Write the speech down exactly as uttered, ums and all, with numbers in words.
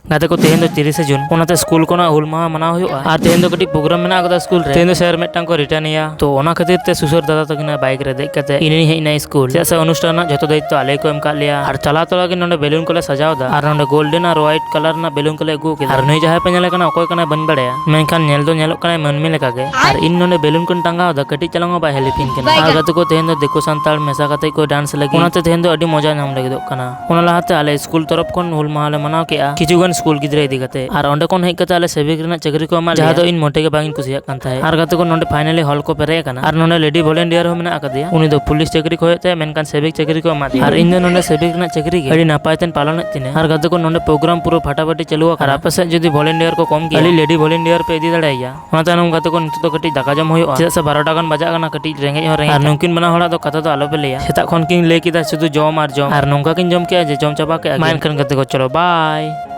ᱜᱟᱛᱮ ᱠᱚ, ᱛᱮᱦᱮᱧ ᱫᱚ ᱛᱤᱨᱤᱥᱮ ᱡᱩᱱ, ᱚᱱᱟᱛᱮ ᱥᱠᱩᱞ ᱠᱷᱚᱱᱟᱜ ᱦᱩᱞ ᱢᱟᱦᱟ ᱢᱟᱱᱟᱣ ᱦᱩᱭᱩᱜᱼᱟ᱾ ᱟᱨ ᱛᱮᱦᱮᱧ ᱫᱚ ᱠᱟᱹᱴᱤᱡ ᱯᱨᱳᱜᱨᱟᱢ ᱢᱮᱱᱟᱜ ᱟᱠᱟᱫᱟ ᱥᱠᱩᱞ ᱨᱮ᱾ ᱛᱮᱦᱮᱧ ᱫᱚ ᱥᱮᱨ ᱢᱤᱫᱴᱟᱝ ᱠᱚ ᱨᱤᱴᱟᱨᱱ ᱮᱭᱟ᱾ ᱛᱚ ᱚᱱᱟ ᱠᱷᱟᱹᱛᱤᱨ ᱛᱮ ᱥᱩᱥᱟᱹᱨ ᱫᱟᱫᱟ ᱛᱟᱹᱠᱤᱱᱟᱜ ᱵᱟᱭᱤᱠ ᱨᱮ ᱫᱮᱡ ᱠᱟᱛᱮ ᱤᱧᱤᱧ ᱦᱮᱡ ᱮᱱᱟ ᱥᱠᱩᱞ᱾ ᱪᱮᱫᱟᱜ ᱥᱮ ᱚᱱᱩᱥᱴᱷᱟᱱ ᱨᱮᱱᱟᱜ ᱡᱷᱚᱛᱚ ᱫᱟᱭᱤᱛᱛᱚ ᱟᱞᱮ ᱜᱮᱠᱚ ᱮᱢ ᱠᱟᱜ ᱞᱮᱭᱟ᱾ ᱟᱨ ᱪᱟᱞᱟᱣ ᱛᱚᱨᱟ ᱜᱮ ᱱᱚᱰᱮ ᱵᱮᱞᱩᱱ ᱠᱚᱞᱮ ᱥᱟᱡᱟᱣ ᱮᱫᱟ᱾ ᱟᱨ ᱱᱚᱰᱮ ᱜᱳᱞᱰᱮᱱ ᱟᱨ ᱦᱳᱣᱟᱭᱤᱴ ᱠᱟᱞᱟᱨ ᱨᱮᱱᱟᱜ ᱵᱮᱞᱩᱱ ᱠᱚᱞᱮ ᱟᱹᱜᱩ ᱠᱮᱫᱟ᱾ ᱟᱨ ᱱᱩᱭ ᱡᱟᱦᱟᱸᱭ ᱯᱮ ᱧᱮᱞᱮ ᱠᱟᱱᱟ, ᱚᱠᱚᱭ ᱠᱟᱱᱟᱭ ᱵᱟᱹᱧ ᱵᱟᱲᱟᱭᱟ, ᱢᱮᱱᱠᱷᱟᱱ ᱧᱮᱞ ᱫᱚ ᱧᱮᱞᱚᱜ ᱠᱟᱱᱟᱭ ᱢᱟᱹᱱᱢᱤ ᱞᱮᱠᱟ ᱜᱮ᱾ ᱟᱨ ᱤᱧ ᱱᱚᱰᱮ ᱵᱮᱞᱩᱱ ᱠᱚᱧ ᱴᱟᱸᱜᱟᱣ ᱮᱫᱟ, ᱠᱟᱹᱴᱤᱡ ᱪᱟᱞᱟᱝ ᱦᱚᱸ ᱵᱟᱭ ᱦᱮᱞᱯ ᱤᱧ ᱠᱟᱱᱟ᱾ ᱟᱨ ᱜᱟᱛᱮ ᱠᱚ, ᱛᱮᱦᱮᱧ ᱫᱚ ᱫᱤᱠᱩ ᱥᱟᱱᱛᱟᱲ ᱢᱮᱥᱟ ᱠᱟᱛᱮ ᱠᱚ ᱰᱟᱱᱥ ᱞᱟᱹᱜᱤᱫ, ᱚᱱᱟᱛᱮ ᱛᱮᱦᱮᱧ ᱫᱚ ᱟᱹᱰᱤ ᱢᱚᱡᱟ ᱧᱟᱢ ᱞᱟᱹᱜᱤᱫᱚᱜ ᱠᱟᱱᱟ᱾ ᱚᱱᱟ ᱞᱟᱦᱟᱛᱮ ᱟᱞᱮ ᱥᱠᱩᱞ ᱛᱚᱨᱚᱯ ᱠᱷᱚᱱ ᱦᱩᱞ ᱢᱟᱦᱟ ᱞᱮ ᱢᱟᱱᱟᱣ ᱠᱮᱜᱼᱟ᱾ ᱠᱤᱪᱷᱩ ᱜᱟᱱ ᱥᱠᱩᱞ ᱜᱤᱫᱽᱨᱟᱹ ᱤᱫᱤ ᱠᱟᱛᱮ᱾ ᱟᱨ ᱚᱸᱰᱮ ᱠᱷᱚᱱ ᱦᱮᱡ ᱠᱟᱛᱮ ᱟᱞᱮ ᱥᱮᱵᱤᱠ ᱨᱮᱱᱟᱜ ᱪᱟᱹᱠᱨᱤ ᱠᱚ ᱮᱢᱟᱫ ᱞᱮᱭᱟ, ᱡᱟᱦᱟᱸ ᱫᱚ ᱤᱧ ᱢᱚᱴᱮ ᱜᱮ ᱵᱟᱝ ᱤᱧ ᱠᱩᱥᱤᱭᱟᱜ ᱠᱟᱱ ᱛᱟᱦᱮᱸᱫ᱾ ᱟᱨ ᱜᱟᱛᱮ ᱠᱚ, ᱱᱚᱰᱮ ᱯᱷᱟᱭᱱᱟᱞᱤ ᱦᱚᱞ ᱠᱚ ᱯᱮᱨᱮᱡ ᱟᱠᱟᱱᱟ᱾ ᱟᱨ ᱱᱚᱰᱮ ᱞᱮᱰᱤ ᱵᱷᱚᱞᱮᱱᱴᱤᱭᱟᱨ ᱦᱚᱸ ᱢᱮᱱᱟᱜ ᱟᱠᱟᱫᱮᱭᱟ᱾ ᱩᱱᱤ ᱫᱚ ᱯᱩᱞᱤᱥ ᱪᱟᱹᱠᱨᱤ ᱠᱷᱚᱡ ᱛᱮ, ᱢᱮᱱᱠᱷᱟᱱ ᱥᱮᱵᱤᱠ ᱪᱟᱹᱠᱨᱤ ᱠᱚ ᱮᱢᱟᱫᱮᱭᱟ᱾ ᱟᱨ ᱤᱧ ᱫᱚ ᱱᱚᱰᱮ ᱥᱮᱵᱤᱠ ᱨᱮᱱᱟᱜ ᱪᱟᱹᱠᱨᱤ ᱜᱮ ᱟᱹᱰᱤ ᱱᱟᱯᱟᱭ ᱛᱮᱧ ᱯᱟᱞᱚᱱᱮᱫ ᱛᱤᱧᱟᱹ᱾ ᱟᱨ ᱜᱟᱛᱮ ᱠᱚ, ᱱᱚᱰᱮ ᱯᱨᱳᱜᱨᱟᱢ ᱯᱩᱨᱟᱹ ᱯᱷᱟᱴᱟᱯᱷᱟᱴᱤ ᱪᱟᱹᱞᱩ ᱟᱠᱟᱱᱟ᱾ ᱟᱨ ᱟᱯᱮ ᱥᱮᱫ ᱡᱩᱫᱤ ᱵᱷᱚᱞᱮᱱᱴᱤᱭᱟᱨ ᱠᱚ ᱠᱚᱢ ᱜᱮᱭᱟ, ᱟᱹᱞᱤᱧ ᱞᱮᱰᱤ ᱵᱷᱚᱞᱮᱱᱴᱤᱭᱟᱨ ᱯᱮ ᱤᱫᱤ ᱫᱟᱲᱮᱭᱟᱭᱟ᱾ ᱚᱱᱟᱛᱮ ᱱᱚᱝᱠᱟ ᱛᱮᱠᱚ ᱱᱤᱛᱚᱜ ᱫᱚ ᱠᱟᱹᱴᱤᱡ ᱫᱟᱠᱟ ᱡᱚᱢ ᱦᱩᱭᱩᱜᱼᱟ, ᱪᱮᱫᱟᱜ ᱥᱮ ᱵᱟᱨᱚ ᱴᱟ ᱜᱟᱱ ᱵᱟᱡᱟᱜ ᱠᱟᱱᱟ, ᱠᱟᱹᱴᱤᱡ ᱨᱮᱸᱜᱮᱡ ᱦᱚᱸ ᱨᱮᱸᱜᱮᱡ᱾ ᱟᱨ ᱱᱩᱠᱤᱱ ᱵᱟᱱᱟ ᱦᱚᱲᱟᱜ ᱫᱚ ᱠᱟᱛᱷᱟ ᱫᱚ ᱟᱞᱚᱯᱮ ᱞᱟᱹᱭᱟ, ᱥᱮᱛᱟᱜ ᱠᱷᱚᱱ ᱠᱤᱱ ᱞᱟᱹᱭ ᱠᱮᱫᱟ ᱥᱩᱫᱷᱩ ᱡᱚᱢ ᱟᱨ ᱡᱚᱢ᱾ ᱟᱨ ᱱᱚᱝᱠᱟ ᱠᱤᱱ ᱡᱚᱢ ᱠᱮᱜᱼᱟ ᱡᱮ ᱡᱚᱢ ᱪᱟᱵᱟ ᱠᱮᱜᱼᱟ ᱠᱤᱱ᱾ ᱢᱟ ᱮᱱᱠᱷᱟᱱ ᱜᱟᱛᱮ ᱠᱚ, ᱪᱚᱞᱚ ᱵᱟᱭ᱾